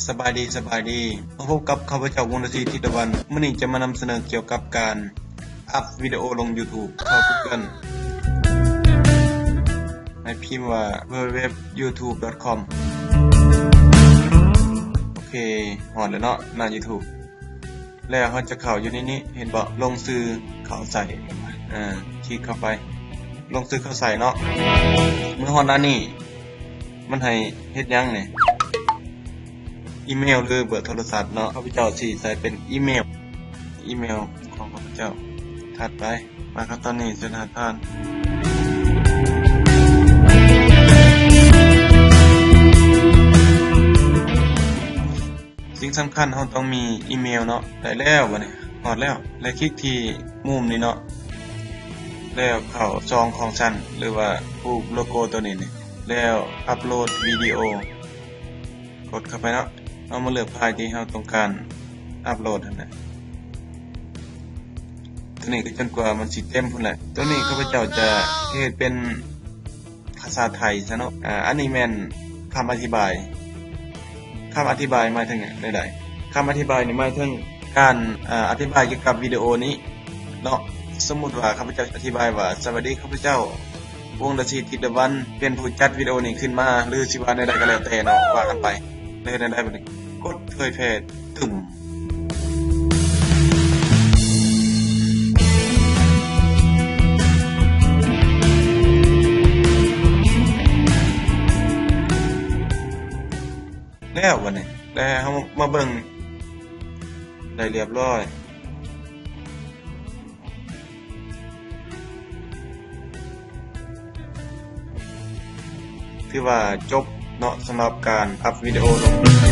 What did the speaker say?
ສະບາຍດີ, ສະບາຍດີ. ມາພົບກັບຂ້າພະເຈົ້າ ວົງລະສີ ທິດຕະວັນ. ມື້ນີ້ຈະມານຳສະເໜີກ່ຽວກັບການອັບວິດີໂອລົງ YouTube ເຂົ້າ Google ໃຫ້ພິມວ່າ www.youtube.com. ໂອເຄ, ຮອດແລ້ວເນາະ ໜ້າ YouTube. ແລ້ວເຮົາຈະເຂົ້າຢູ່ໃນນີ້ ເຫັນບໍ່? ລົງຊື່ເຂົ້າໃສ່ ອາ ຄລິກເຂົ້າໄປ ລົງຊື່ເຂົ້າໃສ່ເນາະ. ເມື່ອຮອດໜ້ານີ້ ມັນໃຫ້ເຮັດຫຍັງນີ້? ອີເມວ ຫຼື ເບີໂທລະສັບເນາະ. ຂ້າພະເຈົ້າຊິໃສ່ເປັນອີເມວ ອີເມວຂອງຂ້າພະເຈົ້າ. ຖັດໄປ ມາຂັ້ນຕອນນີ້ ເຊີນຫາທ່ານ. ສິ່ງສຳຄັນເຮົາຕ້ອງມີອີເມວເນາະ. ໄດ້ແລ້ວ ບາດນີ້ຮອດແລ້ວ ແລະ ຄລິກທີ່ມຸມນີ້ເນາະ ແລ້ວເຂົ້າຊ່ອງຂອງຊັ້ນ ຫຼືວ່າຮູບໂລໂກ້ໂຕນີ້ນີ້ ແລ້ວອັບໂຫຼດວິດີໂອ ກົດເຂົ້າໄປເນາະ. ເຮົາມາເລືອກໄຟລ໌ທີ່ເຮົາຕ້ອງການອັບໂຫຼດຫັ້ນນະ. ໂຕນີ້ກໍຈົນກວ່າມັນຊິເຕັມພຸ້ນແຫຼະ. ໂຕນີ້ຂ້າພະເຈົ້າຈະເຮັດເປັນ ພາສາໄທຊະເນາະ. ອາ ອັນນີ້ແມ່ນຄຳອະທິບາຍ. ຄຳອະທິບາຍໝາຍເຖິງແນວໃດ? ຄຳອະທິບາຍນີ້ໝາຍເຖິງການ ອາ ອະທິບາຍກ່ຽວກັບວິດີໂອນີ້ເນາະ. ສົມມຸດວ່າຂ້າພະເຈົ້າອະທິບາຍວ່າ ສະຫວັດດີ ຂ້າພະເຈົ້າ ວົງລະສີ ທິດຕະວັນ ເປັນຜູ້ຈັດວິດີໂອນີ້ຂຶ້ນມາ ຫຼື ຊິວ່າແນວໃດກໍແລ້ວແຕ່ເນາະ ວ່າກັນໄປ. ແລ້ວເຮັດແນວໃດບາດນີ້? ກົດເຜີຍແຜ່. ຕຶ້ມ ແລ້ວບາດນີ້ ແລ້ວເຮົາມາເບິ່ງ ໄດ້ລຽບລ້ອຍ. ຖືວ່າຈົບເນາະ ສຳລັບການອັບວິດີໂອລົງ.